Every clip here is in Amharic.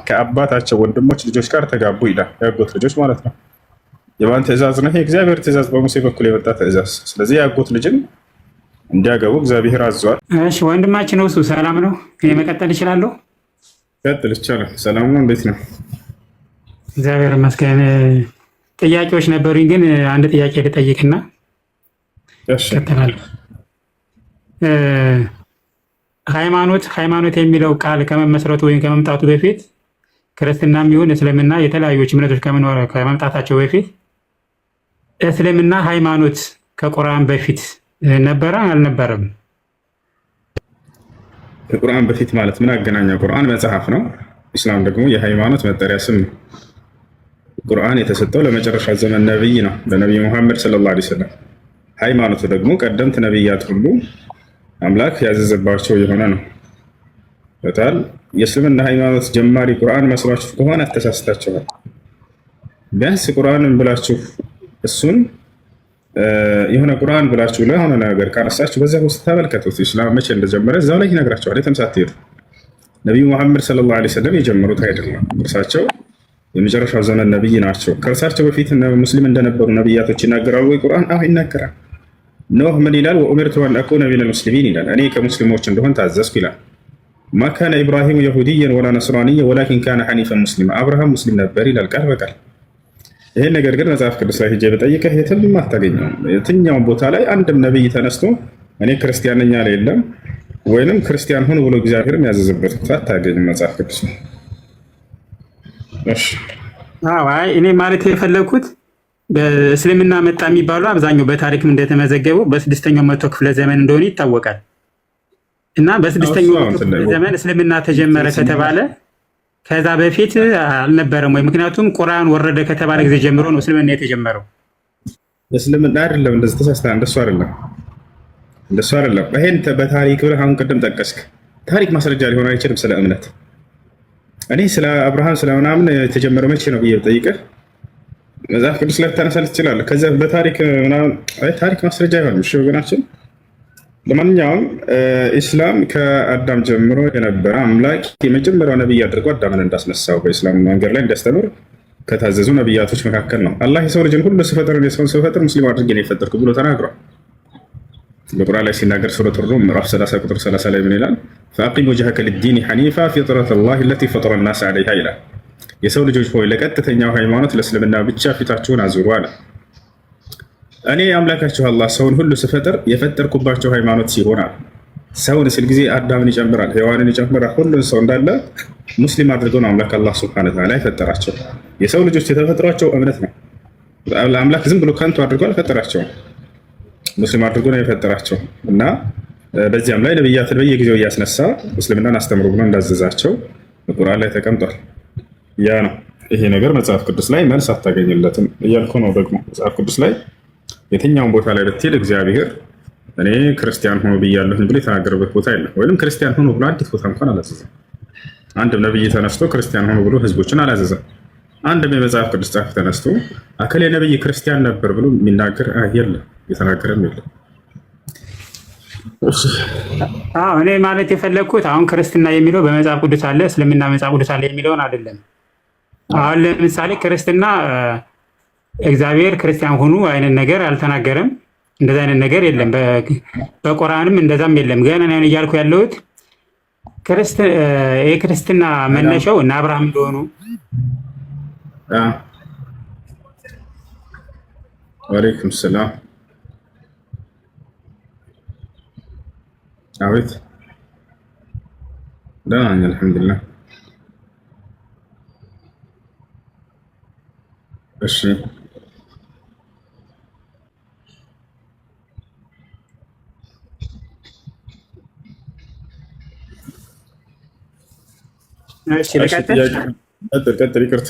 ከአባታቸው ወንድሞች ልጆች ጋር ተጋቡ ይላል። የአጎት ልጆች ማለት ነው። የማን ትእዛዝ ነው? የእግዚአብሔር ትእዛዝ፣ በሙሴ በኩል የመጣ ትእዛዝ። ስለዚህ የአጎት ልጅን እንዲያገቡ እግዚአብሔር አዟል። እሺ ወንድማችን እሱ ሰላም ነው። እኔ መቀጠል እችላለሁ? ቀጥል፣ ይቻላል። ሰላም ነው። እንዴት ነው? እግዚአብሔር ይመስገን። ጥያቄዎች ነበሩኝ፣ ግን አንድ ጥያቄ ልጠይቅና እቀጥላለሁ። ሃይማኖት ሃይማኖት የሚለው ቃል ከመመስረቱ ወይም ከመምጣቱ በፊት ክርስትናም ይሁን እስልምና የተለያዩ እምነቶች ከመምጣታቸው በፊት እስልምና ሃይማኖት ከቁርአን በፊት ነበረ አልነበረም? ከቁርአን በፊት ማለት ምን አገናኘው? ቁርአን መጽሐፍ ነው። ኢስላም ደግሞ የሃይማኖት መጠሪያ ስም ነው። ቁርአን የተሰጠው ለመጨረሻ ዘመን ነብይ ነው፣ ለነቢይ ሙሐመድ ሰለላሁ ዐለይሂ ወሰለም። ሃይማኖቱ ደግሞ ቀደምት ነቢያት ሁሉ አምላክ ያዘዘባቸው የሆነ ነው። በታል የእስልምና ሃይማኖት ጀማሪ ቁርአን መስሏችሁ ከሆነ አተሳስታችኋል። ቢያንስ ቁርአንን ብላችሁ እሱን የሆነ ቁርአን ብላችሁ ለሆነ ነገር ካነሳችሁ በዚያ ውስጥ ተመልከቱት። ኢስላም መቼ እንደጀመረ እዛው ላይ ይነግራቸዋል። የትም ሳትሄዱ ነቢዩ ሙሐመድ ሰለላሁ ዐለይሂ ወሰለም የጀመሩት አይደለም። እርሳቸው የመጨረሻው ዘመን ነቢይ ናቸው። ከእርሳቸው በፊት ሙስሊም እንደነበሩ ነቢያቶች ይናገራሉ ወይ? ቁርአን? አዎ ይናገራል። ኖህ ምን ይላል? وأمرت أن أكون من المسلمين ይላል። እኔ ከሙስሊሞች እንደሆን ታዘዝኩ ይላል። ما كان إبراهيم يهوديا ولا نصرانيا ولكن كان حنيفا مسلما፣ አብርሃም ሙስሊም ነበር ይላል ቃል በቃል። ይህን ነገር ግን መጽሐፍ ቅዱስ ላይ ሄጄ በጠይቀህ የትም አታገኘውም። የትኛውም ቦታ ላይ አንድም ነቢይ ተነስቶ እኔ ክርስቲያን ነኝ አለ የለም፣ ወይንም ክርስቲያን ሁን ብሎ እግዚአብሔርም ያዘዘበት ቦታ አታገኝም መጽሐፍ ቅዱስ ነው። እሺ አዎ፣ አይ እኔ ማለት የፈለግኩት በእስልምና መጣ የሚባለው አብዛኛው በታሪክም እንደተመዘገበው በስድስተኛው መቶ ክፍለ ዘመን እንደሆነ ይታወቃል። እና በስድስተኛው መቶ ክፍለ ዘመን እስልምና ተጀመረ ከተባለ ከዛ በፊት አልነበረም ወይ? ምክንያቱም ቁርአን ወረደ ከተባለ ጊዜ ጀምሮ ነው እስልምና የተጀመረው። እስልምና አይደለም እንደዚህ ተሳስተሃል። እንደሱ አይደለም፣ እንደሱ አይደለም። ይሄን በታሪክ ብለህ አሁን ቅድም ጠቀስክ። ታሪክ ማስረጃ ሊሆን አይችልም ስለ እምነት። እኔ ስለ አብርሃም ስለ ምናምን የተጀመረው መቼ ነው ብዬ ብጠይቅህ መጽሐፍ ቅዱስ ላይ ታነሳልህ ትችላለህ። ከዚያ በታሪክ ምናምን አይ ታሪክ ማስረጃ አይሆንም። እሺ ወገናችን፣ ለማንኛውም ኢስላም ከአዳም ጀምሮ የነበረ አምላክ የመጀመሪያው ነቢይ አድርጎ አዳምን እንዳስነሳው በኢስላም መንገድ ላይ እንዲያስተምር ከታዘዙ ነቢያቶች መካከል ነው። አላህ የሰው ልጅን ሁሉ ስፈጥር የሰውን ስፈጥር ሙስሊም አድርጌ ነው የፈጠርኩ ብሎ ተናግሯል። በቁርአን ላይ ሲናገር ሱረት ሩም ምዕራፍ 30 ቁጥር 30 ላይ ምን ይላል? فأقم وجهك للدين حنيفا فطرة الله التي فطر الناس عليها ይላል። የሰው ልጆች ሆይ ለቀጥተኛው ሃይማኖት ለእስልምና ብቻ ፊታችሁን አዙሩ አለ። እኔ አምላካችሁ አላህ ሰውን ሁሉ ስፈጥር የፈጠርኩባቸው ሃይማኖት ሲሆን አለ። ሰውን ስል ጊዜ አዳምን ይጨምራል፣ ሔዋንን ይጨምራል። ሁሉን ሰው እንዳለ ሙስሊም አድርገው ነው አምላክ አላህ ሱብሓነሁ ወተዓላ የፈጠራቸው። የሰው ልጆች የተፈጥሯቸው እምነት ነው። አምላክ ዝም ብሎ ከንቱ አድርጎ አልፈጠራቸውም። ሙስሊም አድርጎ ነው የፈጠራቸው እና በዚያም ላይ ነብያትን በየጊዜው እያስነሳ እስልምናን አስተምሩ ብሎ እንዳዘዛቸው ቁርአን ላይ ተቀምጧል። ያ ነው ይሄ ነገር መጽሐፍ ቅዱስ ላይ መልስ አታገኝለትም እያልኩ ነው። ደግሞ መጽሐፍ ቅዱስ ላይ የትኛውን ቦታ ላይ ብትሄድ እግዚአብሔር እኔ ክርስቲያን ሆኖ ብያለሁኝ ብሎ የተናገረበት ቦታ የለም። ወይም ክርስቲያን ሆኖ ብሎ አንዲት ቦታ እንኳን አላዘዘም። አንድም ነብይ ተነስቶ ክርስቲያን ሆኖ ብሎ ህዝቦችን አላዘዘም። አንድም የመጽሐፍ ቅዱስ ጸሐፊ ተነስቶ አከሌ ነብይ ክርስቲያን ነበር ብሎ የሚናገር የለም፣ የተናገረም የለም። አዎ እኔ ማለት የፈለግኩት አሁን ክርስትና የሚለው በመጽሐፍ ቅዱስ አለ፣ እስልምና መጽሐፍ ቅዱስ አለ የሚለውን አይደለም። አሁን ለምሳሌ ክርስትና እግዚአብሔር ክርስቲያን ሁኑ አይነት ነገር አልተናገረም። እንደዛ አይነት ነገር የለም። በቁርአንም እንደዛም የለም። ገና እኔ እያልኩ ያለሁት የክርስትና መነሻው እነ አብርሃም እንደሆኑ ወአለይኩም ሰላም። አቤት፣ ደህና ነኝ አልሐምዱሊላህ። እሺ እሺ ልቀጥል። ቀጥል፣ ይቅርታ።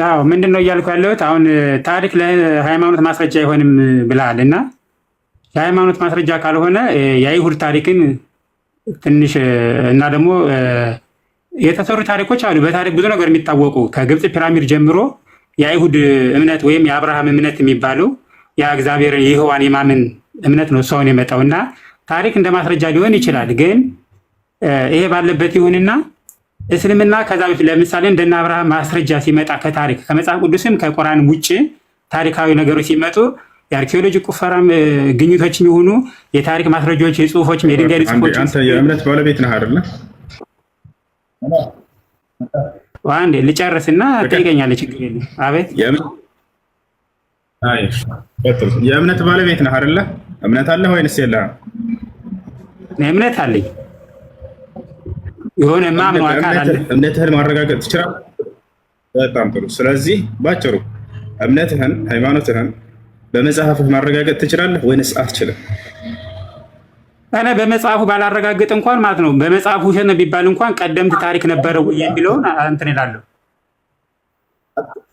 አዎ ምንድን ነው እያልኩ ያለሁት አሁን ታሪክ ለሃይማኖት ማስረጃ አይሆንም ብለሃል እና የሃይማኖት ማስረጃ ካልሆነ የአይሁድ ታሪክን ትንሽ እና ደግሞ የተሰሩ ታሪኮች አሉ። በታሪክ ብዙ ነገር የሚታወቁ ከግብፅ ፒራሚድ ጀምሮ የአይሁድ እምነት ወይም የአብርሃም እምነት የሚባለው ያ እግዚአብሔር ይህዋን የማመን እምነት ነው ሰውን የመጣው እና ታሪክ እንደ ማስረጃ ሊሆን ይችላል። ግን ይሄ ባለበት ይሁንና እስልምና ከዛ በፊት ለምሳሌ እንደነ አብርሃም ማስረጃ ሲመጣ ከታሪክ ከመጽሐፍ ቅዱስም ከቁርአን ውጭ ታሪካዊ ነገሮች ሲመጡ የአርኪኦሎጂ ቁፈራም ግኝቶችም ይሁኑ የታሪክ ማስረጃዎች የጽሁፎችም የድንጋይ ጽሁፎች። አንተ የእምነት ባለቤት ነህ አይደለ? አንዴ ልጨርስና ትጠይቀኛለህ። ችግር የለም። አቤት። የእምነት ባለቤት ነህ አይደለ? እምነት አለህ ወይንስ የለህም? እምነት አለኝ። የሆነ ማምነው አካል አለ። እምነትህን ማረጋገጥ ትችላለህ። በጣም ጥሩ። ስለዚህ ባጭሩ እምነትህን ሃይማኖትህን በመጽሐፍህ ማረጋገጥ ትችላለህ ወይንስ አትችልም? እኔ በመጽሐፉ ባላረጋግጥ እንኳን ማለት ነው፣ በመጽሐፉ ውሸት ነው ቢባል እንኳን ቀደምት ታሪክ ነበረ የሚለውን እንትን እላለሁ።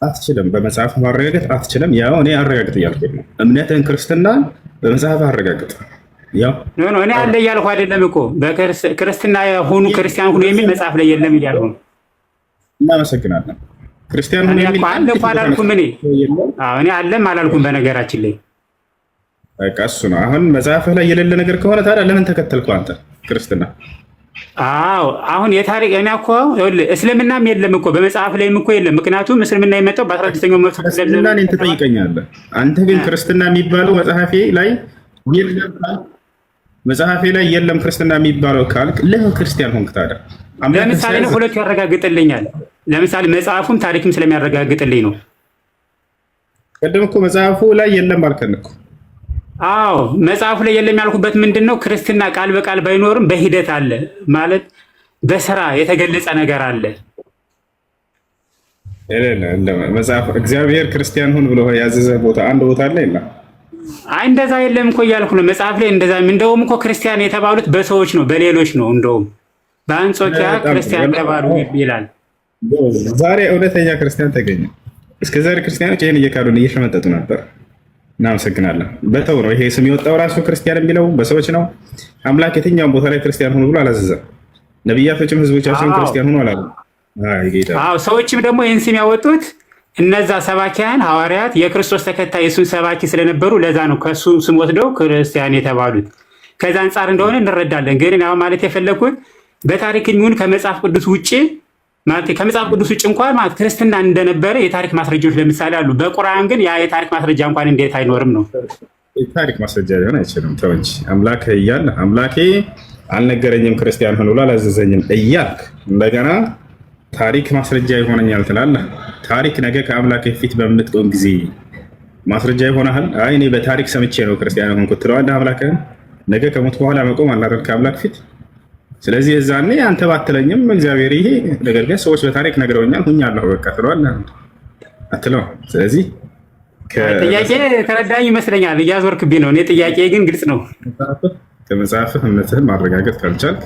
አትችልም። በመጽሐፍ ማረጋገጥ አትችልም። ያው እኔ አረጋግጥ እያልኩኝ ነው። እምነትህን ክርስትናን በመጽሐፍ አረጋግጥ። ያው No፣ እኔ አለ እያልኩ አይደለም እኮ። በክርስትና ሁኑ ክርስቲያን ሁኑ የሚል መጽሐፍ ላይ የለም እያልኩ ነው። እናመሰግናለን። ክርስቲያን ሁኑ የሚል አለ እኮ አላልኩም። እኔ እኔ አለም አላልኩም። በነገራችን ላይ በቃ እሱ ነው። አሁን መጽሐፍህ ላይ የሌለ ነገር ከሆነ ታዲያ ለምን ተከተልከው አንተ ክርስትና? አዎ፣ አሁን የታሪክ እኔ እኮ እስልምናም የለም እኮ፣ በመጽሐፍ ላይም እኮ የለም። ምክንያቱም እስልምና የመጣው በ16ኛው መቶ ክፍለ እስልምና እኔን ትጠይቀኛለህ። አንተ ግን ክርስትና የሚባለው መጽሐፌ ላይ የለም ካልክ፣ መጽሐፌ ላይ የለም ክርስትና የሚባለው ካልክ ለምን ክርስቲያን ሆንክ ታዲያ? ለምሳሌ ነው ሁለቱ ያረጋግጥልኛል። ለምሳሌ መጽሐፉም ታሪክም ስለሚያረጋግጥልኝ ነው። ቅድም እኮ መጽሐፉ ላይ የለም አልከን እኮ። አዎ፣ መጽሐፉ ላይ የለም ያልኩበት ምንድን ነው? ክርስትና ቃል በቃል ባይኖርም በሂደት አለ ማለት በስራ የተገለጸ ነገር አለ። መጽሐፍ እግዚአብሔር ክርስቲያን ሁን ብሎ ያዘዘ ቦታ አንድ ቦታ አለ የለም? አይ፣ እንደዛ የለም እኮ እያልኩ ነው። መጽሐፍ ላይ እንደዛ እንደውም እኮ ክርስቲያን የተባሉት በሰዎች ነው፣ በሌሎች ነው። እንደውም በአንጾኪያ ክርስቲያን ተባሉ ይላል። ዛሬ እውነተኛ ክርስቲያን ተገኘ። እስከ ዛሬ ክርስቲያኖች ይህን እየካዱን እየሸመጠጡ ነበር። እናመሰግናለን። በተው ነው ይሄ ስም የወጣው፣ ራሱ ክርስቲያን የሚለው በሰዎች ነው። አምላክ የትኛውን ቦታ ላይ ክርስቲያን ሁኑ ብሎ አላዘዘም። ነቢያቶችም ህዝቦቻቸውን ክርስቲያን ሁኑ አላሉ። አዎ፣ ሰዎችም ደግሞ ይህን ስም ያወጡት እነዛ ሰባኪያን ሐዋርያት የክርስቶስ ተከታይ የእሱን ሰባኪ ስለነበሩ ለዛ ነው ከእሱ ስም ወስደው ክርስቲያን የተባሉት። ከዛ አንጻር እንደሆነ እንረዳለን። ግን አሁን ማለት የፈለግኩት በታሪክ የሚሆን ከመጽሐፍ ቅዱስ ውጭ፣ ማለት ከመጽሐፍ ቅዱስ ውጭ እንኳን ማለት ክርስትና እንደነበረ የታሪክ ማስረጃዎች ለምሳሌ አሉ። በቁርአን ግን ያ የታሪክ ማስረጃ እንኳን እንዴት አይኖርም ነው። የታሪክ ማስረጃ ሊሆን አይችልም። ተው እንጂ፣ አምላክ እያለ አምላኬ አልነገረኝም ክርስቲያን ሁን ብሎ አላዘዘኝም እያልክ እንደገና ታሪክ ማስረጃ ይሆነኛል ትላለህ። ታሪክ ነገ ከአምላክ ፊት በምትቆም ጊዜ ማስረጃ ይሆናል። አይ እኔ በታሪክ ሰምቼ ነው ክርስቲያን ሆንኩት ትለዋለህ አምላክህን። ነገ ከሞት በኋላ መቆም አለ አይደል ከአምላክ ፊት። ስለዚህ እዛኔ አንተ ባትለኝም እግዚአብሔር ይሄ ነገር ግን ሰዎች በታሪክ ነግረውኛል ሁኛለሁ በቃ ትለዋለህ አትለው። ስለዚህ ጥያቄ ተረዳኝ ይመስለኛል። እያዞርክብኝ ነው። እኔ ጥያቄ ግን ግልጽ ነው። ከመጽሐፍህ እምነትህን ማረጋገጥ ካልቻልክ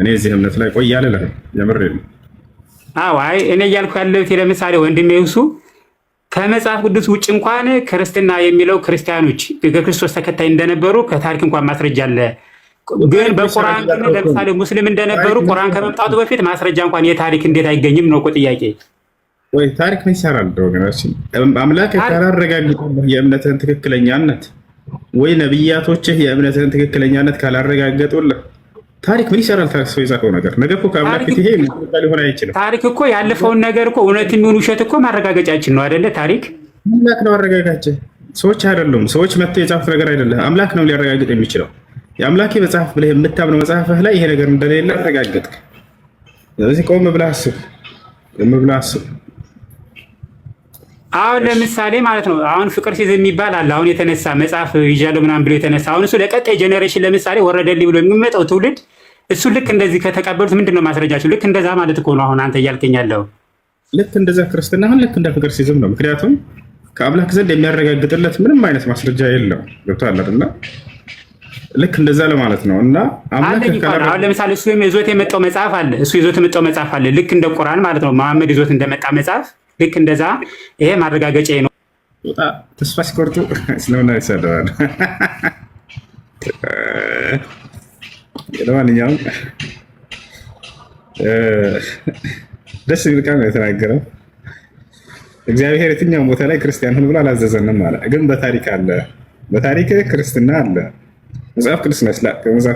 እኔ እዚህ እምነት ላይ ቆይ አልልህም። የምሬን ነው። አዎ፣ አይ እኔ እያልኩ ያለሁት ለምሳሌ ወንድሜ እሱ ከመጽሐፍ ቅዱስ ውጭ እንኳን ክርስትና የሚለው ክርስቲያኖች የክርስቶስ ተከታይ እንደነበሩ ከታሪክ እንኳን ማስረጃ አለ። ግን በቁርአን ግን ለምሳሌ ሙስሊም እንደነበሩ ቁርአን ከመምጣቱ በፊት ማስረጃ እንኳን የታሪክ እንዴት አይገኝም ነው እኮ ጥያቄ። ወይ ታሪክ ምን ይሰራል? ወገናችን፣ አምላክ ካላረጋግጠልህ የእምነትህን ትክክለኛነት ወይ ነቢያቶችህ የእምነትህን ትክክለኛነት ካላረጋገጡልህ ታሪክ ምን ይሰራል? ሰው የጻፈው ነገር ነገ እኮ ከአምላክ ፊት ይሄ ሊሆን አይችልም። ታሪክ እኮ ያለፈውን ነገር እኮ እውነት የሚሆን ውሸት እኮ ማረጋገጫችን ነው አይደለ? ታሪክ አምላክ ነው አረጋጋጭ፣ ሰዎች አይደሉም። ሰዎች መጥተው የጻፉት ነገር አይደለም። አምላክ ነው ሊያረጋግጥ የሚችለው። የአምላኬ መጽሐፍ ብለህ የምታምነው መጽሐፍህ ላይ ይሄ ነገር እንደሌለ አረጋገጥክ። ስለዚህ ቆም ብለህ አስብ፣ ቆም ብለህ አስብ። አሁን ለምሳሌ ማለት ነው፣ አሁን ፍቅር ሲዝም የሚባል አለ። አሁን የተነሳ መጽሐፍ ይዣለሁ ምናምን ብሎ የተነሳ፣ አሁን እሱ ለቀጣይ generation ለምሳሌ ወረደልኝ ብሎ የሚመጣው ትውልድ እሱ ልክ እንደዚህ ከተቀበሉት ምንድን ነው ማስረጃቸው? ልክ እንደዛ ማለት እኮ ነው አሁን አንተ እያልከኝ ያለው። ልክ እንደዛ ክርስትና አሁን ልክ እንደ ፍቅር ሲዝም ነው። ምክንያቱም ከአምላክ ዘንድ የሚያረጋግጥለት ምንም አይነት ማስረጃ የለው። ገብቶሃል አይደለ? ልክ እንደዛ ለማለት ነው። እና አምላክ አሁን ለምሳሌ እሱ ይዞት የመጣው መጽሐፍ አለ። እሱ ይዞት የመጣው መጽሐፍ አለ። ልክ እንደ ቁርአን ማለት ነው። መሐመድ ይዞት እንደመጣ መጽሐፍ ልክ እንደዛ ይሄ ማረጋገጫ ነው። ተስፋ ሲቆርጡ እስልምና ይሳደባል። ለማንኛውም ደስ የሚል ቃል ነው የተናገረው። እግዚአብሔር የትኛውን ቦታ ላይ ክርስቲያን ሁን ብሎ አላዘዘንም አለ። ግን በታሪክ አለ፣ በታሪክ ክርስትና አለ። መጽሐፍ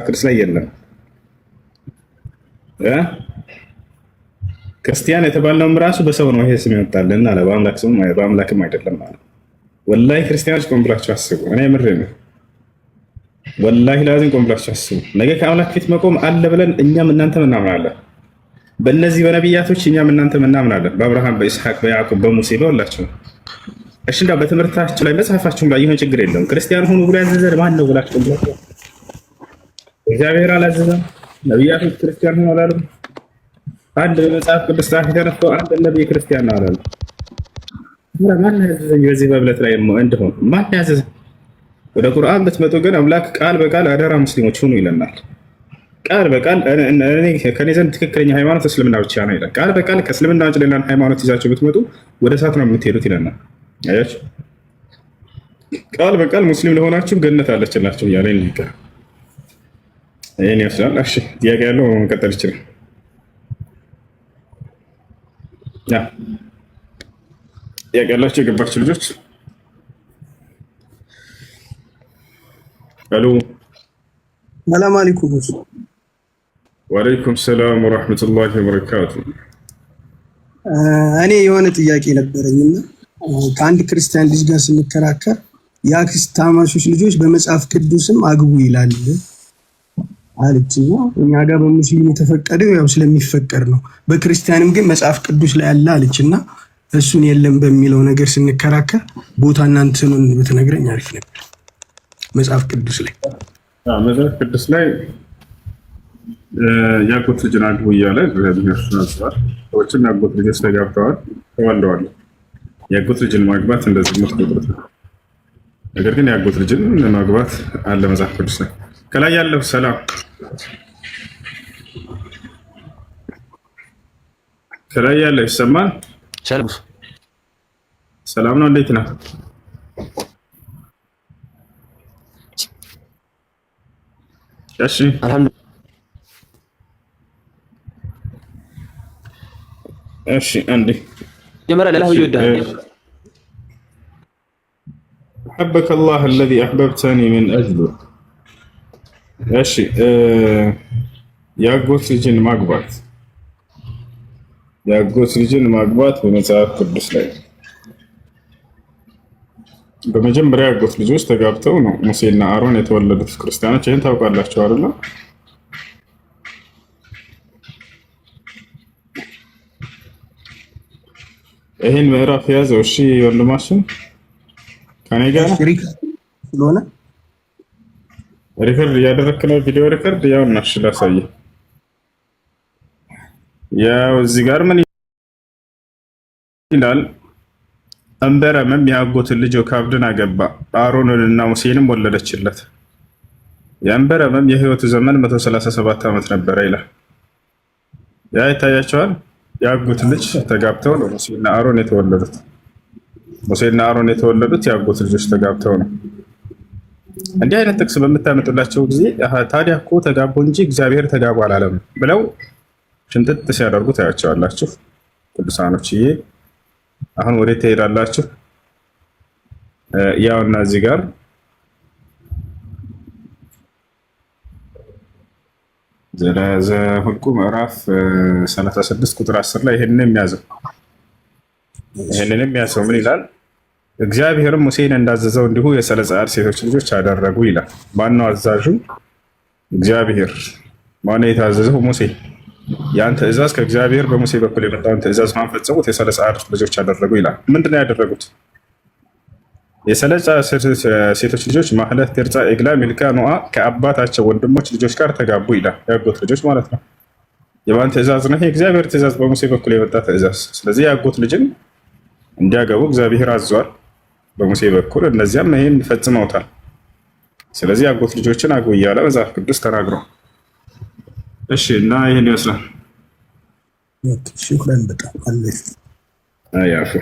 ቅዱስ ላይ የለም። ክርስቲያን የተባልነውም ራሱ በሰው ነው ይሄ ስም ይወጣልን አለ። በአምላክ ስም በአምላክም አይደለም አለ። ወላሂ ክርስቲያኖች ቆም ብላችሁ አስቡ። እኔ ምሬ ነው። ወላሂ ላዚም ቆም ብላችሁ አስቡ። ነገ ከአምላክ ፊት መቆም አለ ብለን እኛም እናንተም እናምናለን። በእነዚህ በነቢያቶች እኛም እናንተም እናምናለን። በአብርሃም፣ በኢስሐቅ፣ በያዕቆብ፣ በሙሴ በሁላቸው። እሺ እንዳው በትምህርታችሁ ላይ መጽሐፋችሁም ላይ ይሁን ችግር የለውም። ክርስቲያን ሁኑ ብሎ ያዘዘ ማን ነው ብላችሁ ቆም ብላችሁ እግዚአብሔር አላዘዘም? ነቢያቶች ክርስቲያን ሁኑ አላሉም? አንድ በመጽሐፍ ቅዱስ ጸሐፊ ተነስቶ አንድ ነቢይ ክርስቲያን ነው አላለም? ማን ያዘዘኝ በዚህ በእምነት ላይ እንደሆን ማን ያዘዘኝ? ወደ ቁርአን ብትመጡ ግን አምላክ ቃል በቃል አደራ ሙስሊሞች ሁኑ ይለናል። ቃል በቃል ከኔ ዘንድ ትክክለኛ ሃይማኖት እስልምና ብቻ ነው ይላል። ቃል በቃል ከእስልምና ውጭ ሌላን ሃይማኖት ይዛቸው ብትመጡ ወደ እሳት ነው የምትሄዱት ይለናል። አያችሁ፣ ቃል በቃል ሙስሊም ለሆናችሁ ገነት አለችላችሁ እያለ ይናገራል። ይህን ይመስላል። እሺ ጥያቄ ያለው መቀጠል ይችላል። ጥያቄ ያላቸው የገባችሁ ልጆች አሉ። ሰላም አለይኩም። ወአለይኩም ሰላም ወራህመቱላሂ ወበረካቱ። እኔ የሆነ ጥያቄ ነበረኝና ከአንድ ክርስቲያን ልጅ ጋር ስንከራከር የአክስታማቾች ልጆች በመጽሐፍ ቅዱስም አግቡ ይላል አለችና እኛ ጋር በሙስሊም የተፈቀደው ያው ስለሚፈቀድ ነው፣ በክርስቲያንም ግን መጽሐፍ ቅዱስ ላይ አለ አለችና እሱን የለም በሚለው ነገር ስንከራከር ቦታ እናንትኑን ብትነግረኝ አሪፍ ነበር። መጽሐፍ ቅዱስ ላይ መጽሐፍ ቅዱስ ላይ የአጎት ልጅን አግቡ እያለ እግዚአብሔር አዟል። ሰዎችም የአጎት ልጆች ተጋብተዋል፣ ተዋልደዋል። የአጎት ልጅን ማግባት እንደዚህ ዝሙት ቆጥሮት ነው። ነገር ግን የአጎት ልጅን ማግባት አለ መጽሐፍ ቅዱስ ላይ። ከላይ ያለው ሰላም፣ ከላይ ያለው ይሰማል። ሰላም ነው። እንዴት ነው? እሺ እሺ፣ አንዴ መጀመሪያ ለላህ ብዬ እወድሃለሁ። أحبك الله الذي أحببتني من أجله። እሺ የአጎት ልጅን ማግባት የአጎት ልጅን ማግባት በመጽሐፍ ቅዱስ ላይ በመጀመሪያ የአጎት ልጆች ተጋብተው ነው ሙሴና አሮን የተወለዱት። ክርስቲያኖች ይህን ታውቃላችሁ አይደለ? ይህን ምዕራፍ የያዘው እሺ፣ ወንድማችን ከኔ ጋር ስለሆነ record እያደረክ ነው፣ ቪዲዮ record። ያው እና እሺ፣ ላሳየህ። ያው እዚህ ጋር ምን ይላል? እንበረምም የአጎትን ልጅ ዮካብድን አገባ፣ አሮንንና ሙሴንም ወለደችለት። የእንበረምም የህይወቱ ዘመን 137 ዓመት ነበረ ይላል። ያ ይታያቸዋል። የአጎት ልጅ ተጋብተው ነው ሙሴና አሮን የተወለዱት። ሙሴና አሮን የተወለዱት የአጎት ልጆች ተጋብተው ነው። እንዲህ አይነት ጥቅስ በምታመጡላቸው ጊዜ ታዲያ እኮ ተጋቡ እንጂ እግዚአብሔር ተጋቡ አላለም ብለው ሽንጥጥ ሲያደርጉ ታያቸዋላችሁ። ቅዱሳኖችዬ አሁን ወዴት ትሄዳላችሁ? ያውና እዚህ ጋር ዘሁልቁ ምዕራፍ 36 ቁጥር 10 ላይ ይህንን የሚያዘው ይህንን የሚያዘው ምን ይላል? እግዚአብሔርም ሙሴን እንዳዘዘው እንዲሁ የሰለጰዓድ ሴቶች ልጆች አደረጉ ይላል። ማነው አዛዡ? እግዚአብሔር። ማነው የታዘዘው? ሙሴ። ያን ትእዛዝ ከእግዚአብሔር በሙሴ በኩል የመጣውን ትእዛዝ ማን ፈጸሙት? የሰለጰዓድ ልጆች አደረጉ ይላል። ምንድን ነው ያደረጉት? የሰለጰዓድ ሴቶች ልጆች ማህለት፣ ቴርጻ፣ ኤግላ፣ ሚልካ፣ ኖአ ከአባታቸው ወንድሞች ልጆች ጋር ተጋቡ ይላል። የአጎት ልጆች ማለት ነው። የማን ትእዛዝ ነው? የእግዚአብሔር ትእዛዝ፣ በሙሴ በኩል የመጣ ትእዛዝ። ስለዚህ የአጎት ልጅን እንዲያገቡ እግዚአብሔር አዟል በሙሴ በኩል። እነዚያም ይህን ፈጽመውታል። ስለዚህ የአጎት ልጆችን አግቡ እያለ መጽሐፍ ቅዱስ ተናግሯል። እሺ፣ እና ይህን ይመስላል። شكرا በጣም አለ ያፉ።